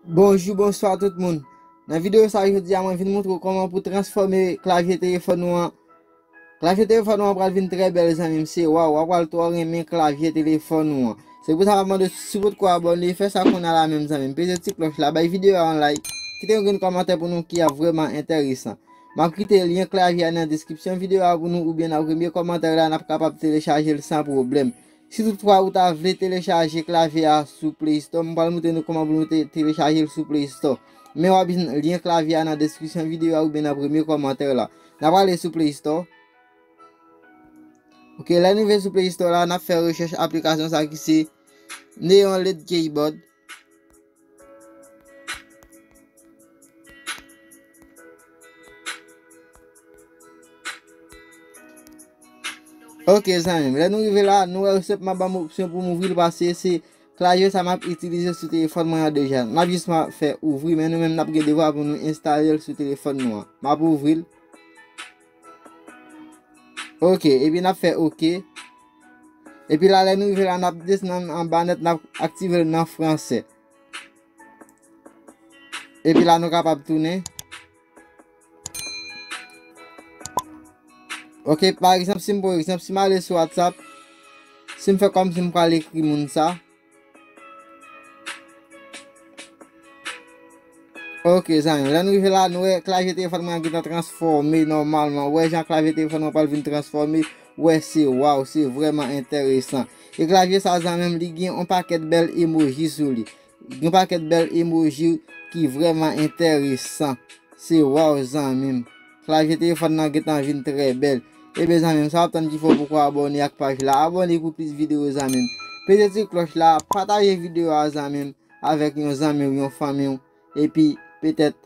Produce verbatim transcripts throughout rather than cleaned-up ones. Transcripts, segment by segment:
Bonjou, bonswa tout moun. Nan videyo sa jodi a, mwen vin montre w kòman pou transfòme klavye telefòn ou an. Klavye telefòn ou an pral vin trè bèl, zanmi m, se waw, w ap pral twò renmen klavye telefòn ou an. Se pou sa m ap mande w, si w potko abòne, fè sa kounye a la menm, zanmi m. Peze ti klòch la, bay videyo a yon like, kite yon grenn kòmantè pou nou ki ap vrèman enteresan. M ap kite lyen klavye a nan deskripsyon videyo a pou nou, oubyen nan premye kòmantè la, n ap kapab telechaje l san pwoblèm. Si toutfwa ou ta vle telechaje klavye a sou Play Store, m pral montre nou kòman pou nou te-, telechaje l sou Play Store. Men w ap jwenn lyen klavye a nan deskripsyon videyo a oubyen nan premye kòmantè la. N ap ale sou Play Store. Ok, lè n rive sou Play Store la, n ap fè rechèch aplikasyon sa ki se Neon L E D Keyboard. Ok, zanmi m, lè nou rive la, nou wè yo senpman ban m opsyon pou m ouvri l, paske se klavye sa m ap itilize sou telefòn mwen an deja. M ap jis fè ouvri, men nou menm n ap gen devwa pou nou enstale l sou telefòn nou an. M ap ouvri l. Ok, epi n ap fè ok. Epi la, lè nou rive la, n ap desann anba nèt, n ap aktive l nan franse. Epi la, nou kapab tounen. Ok, pa egzanp, si m, pa egzanp, si m ale sou WhatsApp, si m fè kòmsi m pral ekri moun sa. Ok, zanmi, lè n rive la, nou wè klavye telefòn mwen gentan transfòme nòmalman. Ou wè jan klavye telefòn mwen pral vin transfòme. Ou wè, se waw, se vrèman enteresan. E klavye sa, zanmi m, li gen yon pakèt bèl emoji sou li. Yon pakèt bèl emoji ki vrèman enteresan. Se waw, zanmi m. Klavye telefòn nan gentan vin trè bèl. Ebyen, zanmi m, sa w ap tann ki fè w poko abòne ak paj la. Abòne pou plis videyo, zanmi m. Peze ti klòch la, pataje videyo a, zanmi m, avèk yon zanmi w, yon fanmi w. Epi, petèt,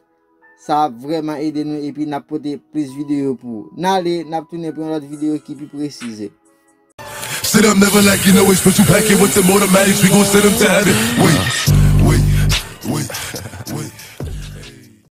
sa ap vrèman ede nou, epi n ap pote plis videyo pou ou. N ale, n ap tounen pou yon lòt videyo ki pi presize. Sit up, never lack, you know it's special packet with them automatics, we gon' send them to heaven. Wait.